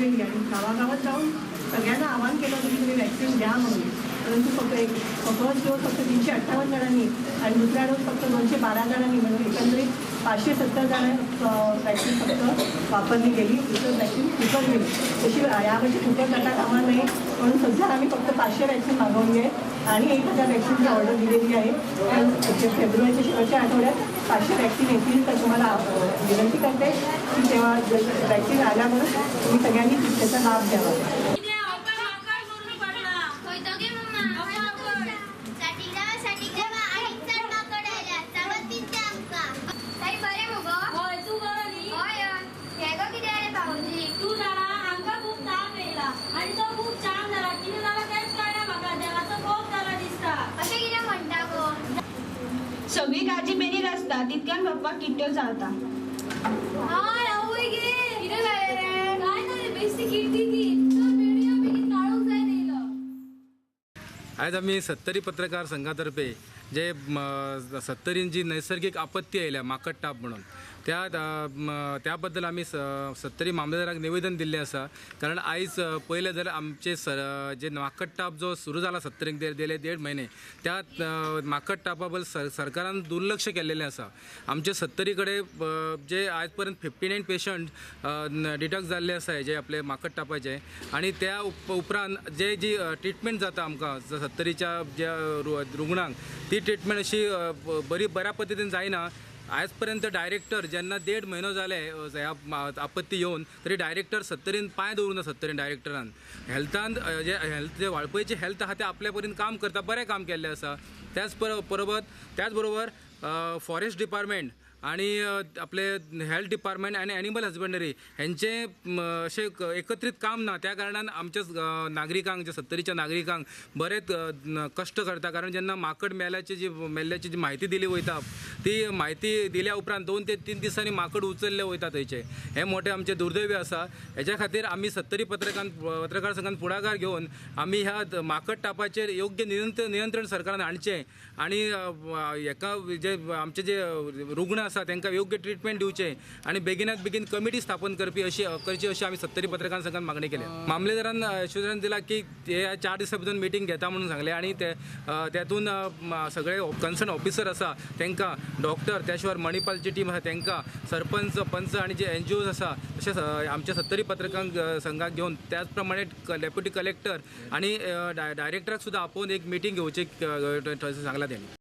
मागवलेली आणि गावागावात जाऊन सगळ्यांना आवाहन केलं होतं की तुम्ही वॅक्सिन घ्या म्हणून, परंतु फक्त एक फर्स्ट डोस फक्त 358 जणांनी आणि दुसरा डोस फक्त 212 जणांनी, म्हणून एकंदरीत 570 जण वॅक्सिन फक्त वापरली गेली. दुसरं वॅक्सिन फुकट गेली. तशी यावर्षी फुकट जाता कामा नये म्हणून सध्या आम्ही फक्त 500 वॅक्सिन मागवली आहे आणि 1000 वॅक्सिनची ऑर्डर दिलेली आहे. पण फेब्रुवारीच्या शेवटच्या आठवड्यात 500 वॅक्सिन येतील. तर तुम्हाला विनंती करते की तेव्हा वॅक्सिन आल्यावर तुम्ही सगळ्यांनी त्याचा लाभ घ्यावा. खंय गे मम्मा? साठी देवा, साठी देवा, आनीक चड माकड आयल्या, चाबत ते आमकां. ताई, बरें मुगो? हय, तूं बरो न्ही? हय हय. हें गो कितें जालें भाऊजी? तूं जाणा, आमकां खूब ताप येयला आनी तो खूब जाम जाला. कितें जाला तेंच कळना म्हाका. देवाचो कोप जाला दिसता. अशें कितें म्हणटा गो? सगळी काळजी बेनीर आसता तितक्यान पप्पा किट्ट्यो चालता. हय, आवय गे, कितें जालें रे? काय ना रे, बेश्टी किट्टी ती. चल बेडयो बेगीन, काळोख जायत येयलो. आयज आमी सत्तरी पत्रकार संघातर्फे जे सत्तरीन जी नैसर्गिक आपत्ती आयल्या माकड ताप म्हणून, त्या बद्दल आमी सत्तरी मामलेदाराक निवेदन दिल्लें आसा. कारण आयज पयलें जाल्यार आमचे जे माकड ताप जो सुरू जाला सत्तरीक गेले 1.5 म्हयने, त्या माकड तापा बद्दल सरकारान दुर्लक्ष केल्लेलें आसा. आमचे सत्तरी कडेन जे आयज पर्यंत 59 पेशंट डिटॅक्ट जाल्ले आसा जे आपले माकड तापाचे, आनी त्या उपरांत जे जी ट्रिटमेंट जाता आमकां सत्तरीच्या ज्या रुग्णांक, ती ट्रिटमेंट अशी बरी बऱ्या पद्दतीन जायना. आयज पर्यंत डायरेक्टर जेन्ना 1.5 म्हयनो जाले ह्या आपत्ती येवन, तरी डायरेक्टर सत्तरीन पांय दवरूना. सत्तरीन डायरेक्टरान हेल्थान जे हेल्थ जे वाळपयचे हेल्थ आहा ते आपल्या परीन काम करता, बरें काम केल्लें आसा. त्याच बरोबर फॉरेस्ट डिपार्टमेंट आणि आपले हेल्थ डिपार्टमेंट आनी एनिमल हजबंडरी हेंचे अशें एकत्रीत काम ना. त्या कारणान आमच्या नागरिकांक, जे सत्तरीच्या नागरिकांक बरेच कश्ट करता. कारण जेन्ना माकड मेल्ल्याची जी म्हायती दिली वयता, ती म्हायती दिल्या उपरांत 2 ते 3 दिसांनी माकड उचलले वयता थंयचे. हें मोठें आमचें दुर्दैवी आसा. हेच्या खातीर आमी सत्तरी पत्रकार संघान फुडाकार घेवन आमी ह्या माकड तापाचेर योग्य नियंत्रण सरकारान हाडचें आनी हेका जे आमचे जे रुग्ण आसा तांकां योग्य ट्रिटमेंट दिवचें आनी बेगिनात बेगीन कमिटी स्थापन करपी अशी करची अशी आमी सत्तरी पत्रकार संघान मागणी केल्या. मामलेदारान आश्वासन दिला की ते 4 दिसां भितर मिटींग घेता म्हणून सांगलें आनी ते त्यातून सगळे कन्सर्न ऑफिसर आसा तांकां, डॉक्टर, त्या शिवाय मणिपालची टीम आसा तांकां, सरपंच, पंच आनी जे एनजीओज आसा तशेंच आमच्या सत्तरी पत्रकार संघाक घेवन त्याच प्रमाणे डेप्युटी कलेक्टर आनी डायरेक्टराक सुद्दां आपोवन एक मिटींग घेवची सांगला तेणी.